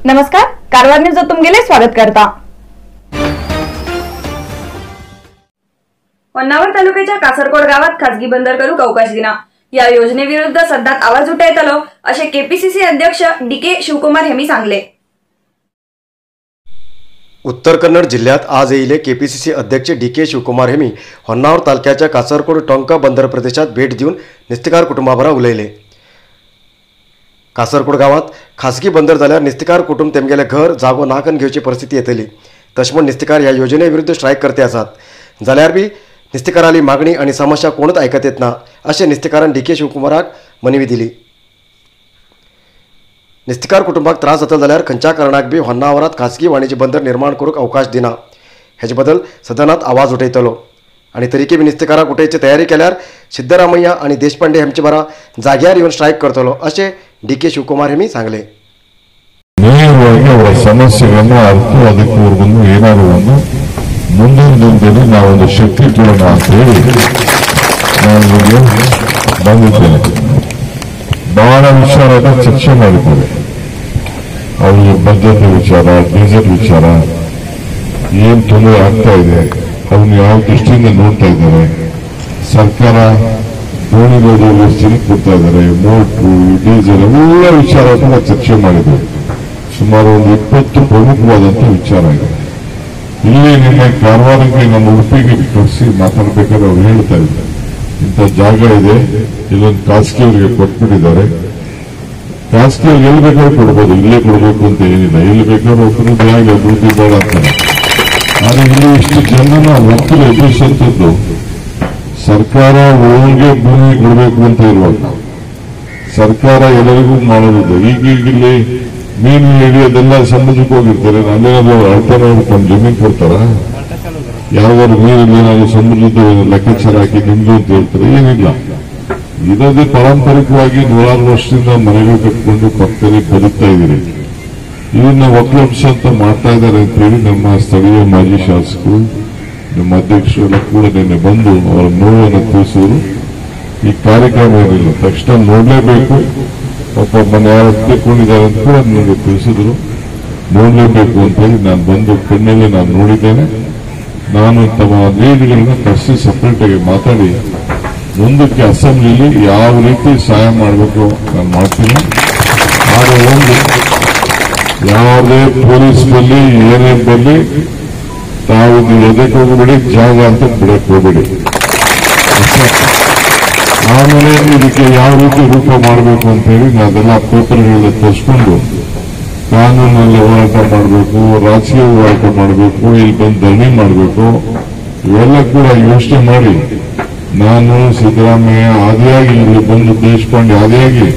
नमस्कार, कारवार न्यूज तुमगेले स्वागत करता। होन्नावर तालुक्याच्या कासरकोड गावात खासगी बंदर करूक अवकाश दिना या योजनेविरुद्ध सदनात आवाज उठायतलो असे केपीसीसी अध्यक्ष डी के शिवकुमार हेमी सांगले। उत्तर कन्नड जिल्ह्यात आज येईल केपीसीसी अध्यक्ष डी के शिवकुमार हेमी होन्नावर तालुक्याच्या कासरकोड टोंका बंदर प्रदेशात भेट देऊन निस्तिकार कुटुंबाबरा उलयले। कासरकोड गावात खासगी बंदर जाल्यार निस्तिकार कुटुंब तेमगेले घर जागो नाकन घेवची परिस्थिती येतली। तशें म्हूण निस्तिकार ह्या योजने विरुद्ध स्ट्रायक करते आसात, जाल्यार बी निस्तिकाराली मागणी आनी समस्या कोणूच आयकत येत ना अशें निस्तिकारान डी के शिवकुमाराक मनवी दिली। निस्तिकार कुटुंबाक त्रास जातलो जाल्यार खंयच्या कारणाक बी होन्नावरात खासगी वाणिज्य बंदर निर्माण करूंक अवकाश दिना हेजे बदल सदनात आवाज उठयतलो आनी तरीके बी निस्तिकाराक उठयची तयारी केल्यार सिद्धरामय्या आनी देशपांडे हेमचे बरा जाग्यार येवन स्ट्रायक करतलो अशें डी के शिवकुमार हेमी सांगले। ನೇರವಾಗಿ ಅವರ ಸಮಸ್ಯೆಗಳನ್ನು ಅರ್ಥ ಅದಕ್ಕೂ ಏನಾದ್ರು ಒಂದು ಮುಂದಿನ ದಿನದಲ್ಲಿ ನಾವೊಂದು ಶಕ್ತಿ ಕೊಡೋಣ ಅಂತ ಹೇಳಿ ನಾನು ಬಂದಿದ್ದೇನೆ. ಬಹಳ ವಿಚಾರದ ಚರ್ಚೆ ಮಾಡಿದ್ದೇವೆ. ಅವರಿಗೆ ಭದ್ರತೆ ವಿಚಾರ, ಡೀಸೆಲ್ ವಿಚಾರ, ಏನ್ ತೊಂದರೆ ಆಗ್ತಾ ಇದೆ, ಅವನು ಯಾವ ದೃಷ್ಟಿಯಿಂದ ನೋಡ್ತಾ ಇದ್ದಾರೆ, ಸರ್ಕಾರ ದೋಣಿಗೋದವರು ಎಷ್ಟು ಕೊಡ್ತಾ ಇದ್ದಾರೆ, ಮೋಟ್ರು, ಡೀಸೆಲ್ ಎಲ್ಲ ವಿಚಾರ ಕೂಡ ಚರ್ಚೆ ಮಾಡಿದ್ದೇವೆ. ಸುಮಾರು ಒಂದು 20 ಪ್ರಮುಖವಾದಂತಹ ವಿಚಾರ ಇದೆ. ಇಲ್ಲಿ ನಿಮ್ಮ ಕಾರವಾರಕ್ಕೆ ನಮ್ಮ ಉಡುಪಿಗೆ ಕರೆಸಿ ಮಾತಾಡಬೇಕಾದ್ರೆ ಅವ್ರು ಹೇಳ್ತಾ ಇದ್ದಾರೆ, ಇಂಥ ಜಾಗ ಇದೆ, ಇಲ್ಲೊಂದು ಖಾಸಗಿಯವರಿಗೆ ಕೊಟ್ಬಿಟ್ಟಿದ್ದಾರೆ, ಖಾಸಗಿಯವ್ರಿಗೆ ಎಲ್ಲಿ ಬೇಕಾದ್ರೂ ಕೊಡ್ಬೋದು, ಇಲ್ಲೇ ಕೊಡಬೇಕು ಅಂತ ಏನಿಲ್ಲ, ಎಲ್ಲಿ ಬೇಕಾದ್ರೂ ಅಭಿವೃದ್ಧಿ ಆಗಲಿ, ಅಭಿವೃದ್ಧಿ ಬೇಡ ಅಂತಾರೆ. ಆದರೆ ಇಲ್ಲಿ ಇಷ್ಟು ಜನನ ಒಕ್ಕಲು ಎದುರಿಸುವಂಥದ್ದು ಸರ್ಕಾರ ಒಳಗೆ ಭೂಮಿ ಕೊಡಬೇಕು ಅಂತ ಇರುವಾಗ ಸರ್ಕಾರ ಎಲ್ಲರಿಗೂ ಮಾಡೋದಿಲ್ಲ. ಈಗೀಗ ಇಲ್ಲಿ ಮೀನು ಹಿಡಿಯೋದೆಲ್ಲ ಸಮುದ್ರಕ್ಕೆ ಹೋಗಿರ್ತಾರೆ, ಅಲ್ಲೇನಾದ್ರು ಅಳ್ತಾನೆ ತಮ್ಮ ಜಮೀನು ಕೊಡ್ತಾರ? ಯಾವ್ದಾದ್ರು ನೀರಲ್ಲಿ ಏನಾದ್ರು ಸಮುದ್ರದ ಲೆಕ್ಕಾಚಾರ ಹಾಕಿ ನಿಮ್ದು ಅಂತ ಹೇಳ್ತಾರೆ? ಏನಿಲ್ಲ. ಇರೋದೇ ಪಾರಂಪರಿಕವಾಗಿ ನೂರಾರು ವರ್ಷದಿಂದ ಮನೆಗಳು ಕಟ್ಕೊಂಡು ಪಕ್ಕದಲ್ಲಿ ಬದುಕ್ತಾ ಇದ್ದೀರಿ. ಇದನ್ನ ಒಕ್ಕಲಂಶ ಅಂತ ಮಾಡ್ತಾ ಇದ್ದಾರೆ ಅಂತ ಹೇಳಿ ನಮ್ಮ ಸ್ಥಳೀಯ ಮಾಜಿ ಶಾಸಕರು, ನಮ್ಮ ಅಧ್ಯಕ್ಷರೆಲ್ಲ ಕೂಡ ನಿನ್ನೆ ಬಂದು ಅವರ ನೋವನ್ನು ತಿಳಿಸಿದ್ರು. ಈ ಕಾರ್ಯಕ್ರಮ ಏನಿಲ್ಲ, ತಕ್ಷಣ ನೋಡಲೇಬೇಕು, ಪಾಪ ಮನೆ ಯಾರು ಹತ್ತಿಕೊಂಡಿದ್ದಾರೆ ಅಂತ ಕೂಡ ನನಗೆ ತಿಳಿಸಿದ್ರು. ನೋಡಲೇಬೇಕು ಅಂತ ಹೇಳಿ ನಾನು ಬಂದು ಕಣ್ಣಲ್ಲಿ ನಾನು ನೋಡಿದ್ದೇನೆ. ನಾನು ತಮ್ಮ ಲೀಡ್ಗಳನ್ನ ಕರೆಸಿ ಸಪರೇಟ್ ಆಗಿ ಮಾತಾಡಿ ಮುಂದಕ್ಕೆ ಅಸೆಂಬ್ಲಿಲಿ ಯಾವ ರೀತಿ ಸಹಾಯ ಮಾಡಬೇಕು ನಾನು ಮಾಡ್ತೀನಿ. ಆದರೆ ಒಂದು, ಯಾವುದೇ ಪೊಲೀಸ್ ಬಲ್ಲಿ ಏನೇ ಬಲ್ಲಿ ತಾವು ಎದಕ್ಕೆ ಹೋಗಬೇಡಿ, ಜಾಗ ಅಂತ ಬಿಡಕ್ಕೆ ಹೋಗಬೇಡಿ. ಆಮೇಲೆ ಇದಕ್ಕೆ ಯಾವ ರೀತಿ ರೂಪ ಮಾಡಬೇಕು ಅಂತ ಹೇಳಿ ನಾವೆಲ್ಲ ಪೇಪರ್ಗಳೆಲ್ಲ ತರಿಸ್ಕೊಂಡು ಕಾನೂನಲ್ಲಿ ಹೋರಾಟ ಮಾಡಬೇಕು, ರಾಜಕೀಯ ಹೋರಾಟ ಮಾಡಬೇಕು, ಇಲ್ಲಿ ಬಂದು ಧರಣಿ ಮಾಡಬೇಕು, ಇವೆಲ್ಲ ಕೂಡ ಯೋಚನೆ ಮಾಡಿ ನಾನು ಸಿದ್ದರಾಮಯ್ಯ ಆದಿಯಾಗಿ ಇಲ್ಲಿ ಬಂದು, ದೇಶಪಾಂಡೆ ಆದಿಯಾಗಿ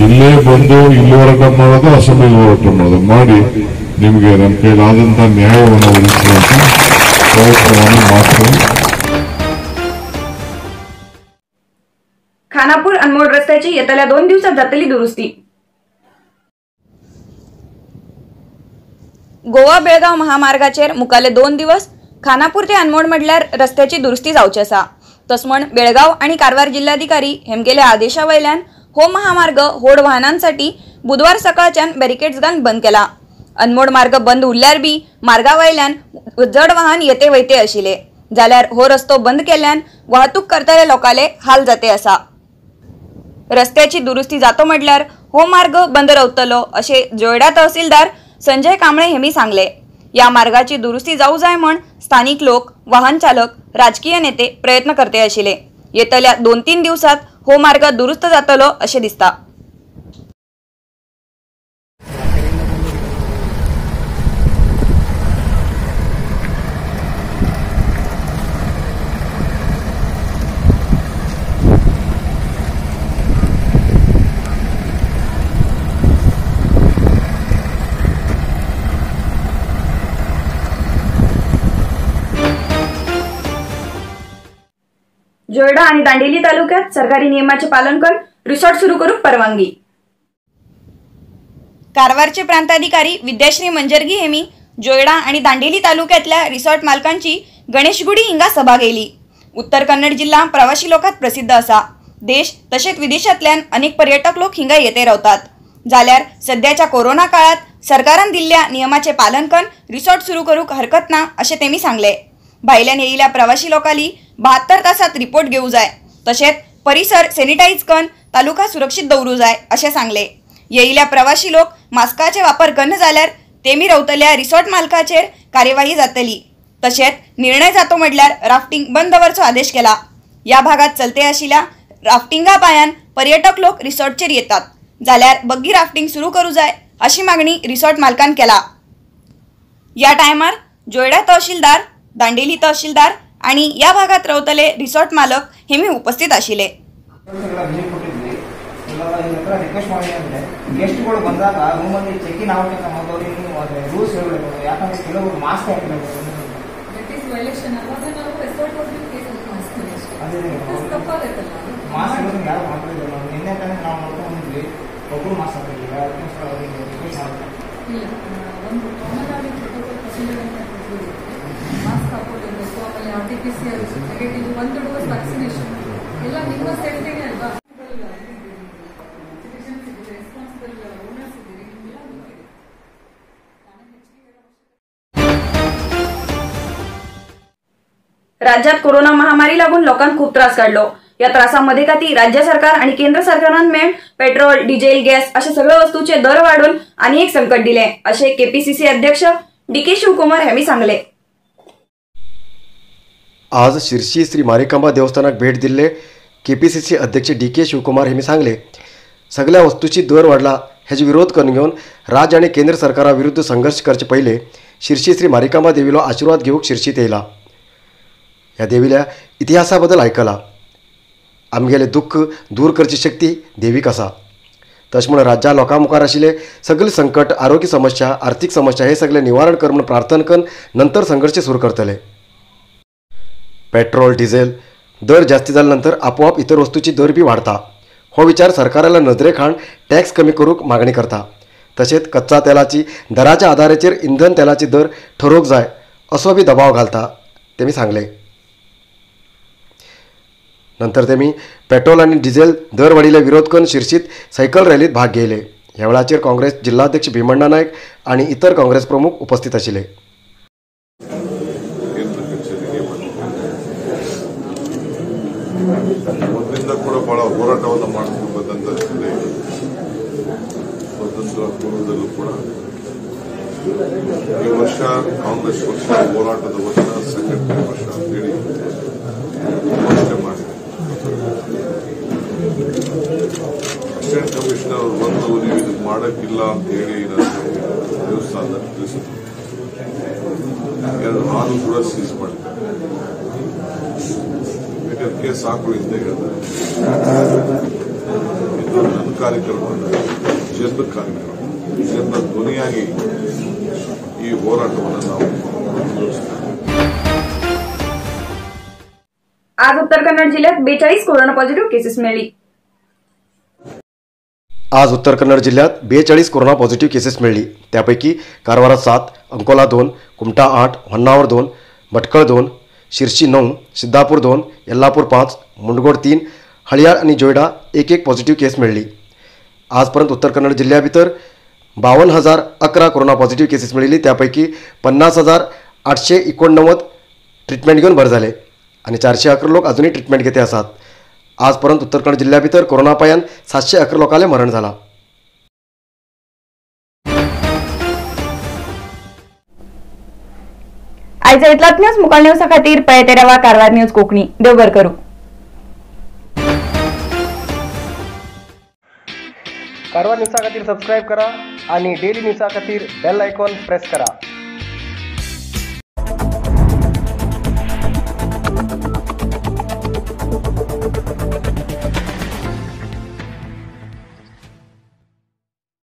ಇಲ್ಲೇ ಬಂದು ಇಲ್ಲಿ ಹೋರಾಟ ಮಾಡೋದು, ಅಸೆಂಬ್ಲಿ ಹೋರಾಟ ಮಾಡೋದು ಮಾಡಿ ನಿಮಗೆ ನಮ್ಮ ಕೈಲಾದಂತಹ ನ್ಯಾಯವನ್ನು ಒದಗಿಸುವಂತ ಪ್ರಯತ್ನವನ್ನು ಮಾಡ್ತೀವಿ. खानापूर अनमोड रस्त्याची येत्या 2 दिवसात जातली दुरुस्ती. गोवा बेळगाव महामार्गाचेर मुखाले 2 दिवस खानापूर ते अनमोड म्हटल्यार रस्त्याची दुरुस्ती जावची आसा. तस म्हण बेळगाव आणि कारवार जिल्हाधिकारी हेमगेल्या आदेशा वयल्यान हो महामार्ग होड वाहनांसाठी बुधवार सकाळच्यान बॅरिकेड्स घालून बंद केला. अनमोड मार्ग बंद उरल्यार बी मार्गा वयल्यान जड वाहन येते वयते आशिल्ले, जाल्यार हो रस्तो बंद केल्ल्यान वाहतूक करतले लोकांले हाल जाते आसा. रस्त्याची दुरुस्ती जातो म्हटल्यार हो मार्ग बंद रावतलो अशें जोयडा तहसीलदार संजय कांबळे हेमी सांगले. या मार्गाची दुरुस्ती जाऊ जाय म्हण स्थानिक लोक, वाहन चालक, राजकीय नेते प्रयत्न करते आशिल्ले. येतल्या 2-3 दिवसात हो मार्ग दुरुस्त जातलो अशें दिसता. जोयडा आणि दांडेली तालुक्यात सरकारी नियमाचे पालन करून रिसॉर्ट सुरू करूक परवानगी. कारवारचे प्रांताधिकारी विद्याश्री मंजरगी हेमी जोयडा आणि दांडेली तालुक्यातल्या रिसॉर्ट मालकांची गणेशगुडी हिंगा सभा गेली. उत्तर कन्नड जिल्हा प्रवासी लोकात प्रसिद्ध असा. देश तसेच विदेशातल्यान अनेक पर्यटक लोक हिंगा येते रावतात. जाल्यार सध्याच्या कोरोना काळात सरकारान दिल्ल्या नियमाचे पालन करून रिसॉर्ट सुरू करूक हरकत ना अशें तेमी सांगले. भायल्यान येयिल्ल्या प्रवाशी लोकांनी 72 तासात रिपोर्ट घेवू जाय, तशेंच परिसर सॅनिटायज करून तालुका सुरक्षीत दवरू जाय अशें सांगले. येयिल्ल्या प्रवाशी लोक मास्काचे वापर करना जाल्यार तेमी रावतल्या रिसॉर्ट मालकाचेर कार्यवाही जातली. तशेंच निर्णय जातो म्हटल्यार राफ्टिंग बंद दवरचो आदेश केला. या भागात चलते आशिल्ल्या राफ्टिंगा पायान पर्यटक लोक रिसॉर्टचेर येतात जाल्यार बग्गी राफ्टिंग सुरू करू जाय अशी मागणी रिसॉर्ट मालकान केला. या टायमार जोयडा तहसीलदार, दांडेली तहसीलदार आणि या भागात रावतले रिसॉर्ट मालक हेमी उपस्थित आशिल्ले. ಗೆಸ್ಟ್ಗಳು ಬಂದಾಗ ರೂಮಲ್ಲಿ ಚೆಕ್ ಇನ್ ಆಗಬೇಕಂತ ಮೊದಲು ನೀವು ರೂಲ್ಸ್ ಹೇಳಬೇಕು. ಯಾಕಂದ್ರೆ ಕೆಲವರು ಮಾಸ್ಕ್ ಹಾಕಿಲ್ಲ. ಮಾಸ್ಕ್ ಯಾರು ಹಾಕಿಲ್ಲ. ನಿನ್ನೆ ತಾನೇ ನಾವು ನೋಡ್ಕೊಂಡು ಬಂದ್ವಿ, ಒಬ್ಬರು ಮಾಸ್ಕ್ ಹಾಕಿಲ್ಲ. ಅದಕ್ಕೋಸ್ಕರ ಅವರಿಗೆ ರಿಕ್ವೆಸ್ಟ್ ಮಾಡ್ತಾರೆ. ಇಲ್ಲ, ಒಂದು ಕಾಮನ್ ಆಗಿ ಪ್ರೋಟೋಕಾಲ್ ಪ್ರೊಸೀಜರ್ ಅಂತ ಮಾಸ್ಕ್ ಹಾಕೊಂಡಿರ್ಬೇಕು. ಆಮೇಲೆ RT-PCR negative, 1 dose vaccination ಎಲ್ಲ ನಿಮ್ಮ ಸೇಫ್ಟಿಗೆ ಅಲ್ವಾ. राज्यात कोरोना महामारी लागून लोकांक खूप त्रास काडलो. या त्रासामध्ये खातीर राज्य सरकार आणि केंद्र सरकारान मेळून पेट्रोल, डिझेल, गॅस अशा सगळ्या वस्तूचे दर वाढून आणि एक संकट दिले असे केपीसीसी अध्यक्ष डी के शिवकुमार यांनी सांगले. आज शिरशी श्री मारिकांबा देवस्थानाक भेट दिल्ले केपीसीसी अध्यक्ष डी के शिवकुमार यांनी सांगले, सगळ्या वस्तूची दर वाढला हेजो विरोध करून घेवन राज्य आणि केंद्र सरकारा विरुद्ध संघर्ष करचे पहिले शिरशी श्री मारिकांबा देवीलो आशीर्वाद घेवंक शिरशीत येयला. ह्या देवील्या इतिहासा बद्दल आयकला. आमगेले दुःख दूर करची शक्ती देवीक आसा. तशें म्हूण राज्या लोकां मुखार आशिल्ले सगळे संकट, आरोग्य समस्या, आर्थिक समस्या हे सगळे निवारण कर म्हूण प्रार्थना करून नंतर संघर्ष सुरू करतले. पेट्रोल, डिझेल दर जास्ती जाल्या नंतर आपोआप इतर वस्तूची दर बी वाडता. हो विचार सरकाराला नदरेक हाडून टॅक्स कमी करूंक मागणी करता. तशेंच कच्चा तेलाची दराच्या आधाराचेर इंधन तेलाची दर ठरोवंक जाय असो बी दबाव घालता तेमी सांगले. नंतर तेमी पेट्रोल आणि डिझेल दर वाडीला विरोध करून शिरशीत सायकल रॅलीत भाग घेतले. ह्या वेळाचेर काँग्रेस जिल्हाध्यक्ष भीमण्णा नायक आणि इतर काँग्रेस प्रमुख उपस्थित आशिल्ले. ಮೊದಲಿಂದ ಕೂಡ ಬಹಳ ಹೋರಾಟವನ್ನು ಮಾಡಿಕೊಂಡು ಬಂದಂತ ಜಿಲ್ಲೆ, ಸ್ವತಂತ್ರ ಪೂರ್ವದಲ್ಲೂ ಕೂಡ ಈ ವರ್ಷ ಕಾಂಗ್ರೆಸ್ ವರ್ಷ, ಹೋರಾಟದ ವರ್ಷ, ಸಂಘಟನೆ ವರ್ಷ ಅಂತೇಳಿ ಘೋಷಣೆ ಮಾಡಿದೆ. ಅಸಿಸ್ಟೆಂಟ್ ಕಮಿಷನರ್ ಬಂದು ನೀವು ಇದು ಮಾಡಕ್ಕಿಲ್ಲ ಅಂತ ಹೇಳಿ ನಾನು ದೇವಸ್ಥಾನದಲ್ಲಿ ತಿಳಿಸಿದ್ರು. 2 ಹಾಲು ಕೂಡ ಸೀಸ್ ಮಾಡಿದ್ದಾರೆ. ಬೇಕಾದ್ರೆ ಕೇಸ್ ಹಾಕೊಳ್ಳಿ ಅಂತ ಹೇಳ್ತಾರೆ. ಇದು ನನ್ನ ಕಾರ್ಯಕ್ರಮ ಅಲ್ಲ, ಜನರ ಕಾರ್ಯಕ್ರಮ. ಜನರ ಧ್ವನಿಯಾಗಿ ಈ ಹೋರಾಟವನ್ನು ನಾವು ಮುಂದುವರಿಸ್ತೇವೆ. आज उत्तर कन्नड जिल्ह्यात 42 कोरोना पॉझिटिव्ह केसेस मिळाली. आज उत्तर कन्नड जिल्ह्यात 42 कोरोना पॉझिटिव्ह केसेस मिळाली. त्यापैकी कारवारात 7, अंकोला 2, कुमठा 8, होन्नावर 2, भटकळ 2, शिरशी 9, सिद्धापूर 2, यल्लापूर 5, मुंडगोड 3, हळियाळ आणि जोयडा 1-1 पॉझिटिव्ह केस मिळाली. आजपर्यंत उत्तर कन्नड जिल्ह्याभितर 52,011 कोरोना पॉझिटिव्ह केसेस मिळाली. त्यापैकी 50,889 ट्रीटमेंट घेऊन बरे झाले आणि 411 लोक अजूनही ट्रीटमेंट घेते आसात. आजपर्यंत उत्तर कन्नड जिल्ह्याभितर कोरोना पायान 711 लोकांले मरण झाला. आयचा इतलाच न्यूज मुकाल न्यूजा खातीर पळयत रावा कारवार न्यूज कोंकणी. देव बरें करूं. कारवार न्यूजा खातीर सबस्क्रायब करा आणि डेली न्यूजा खातीर बेल आयकॉन प्रेस करा.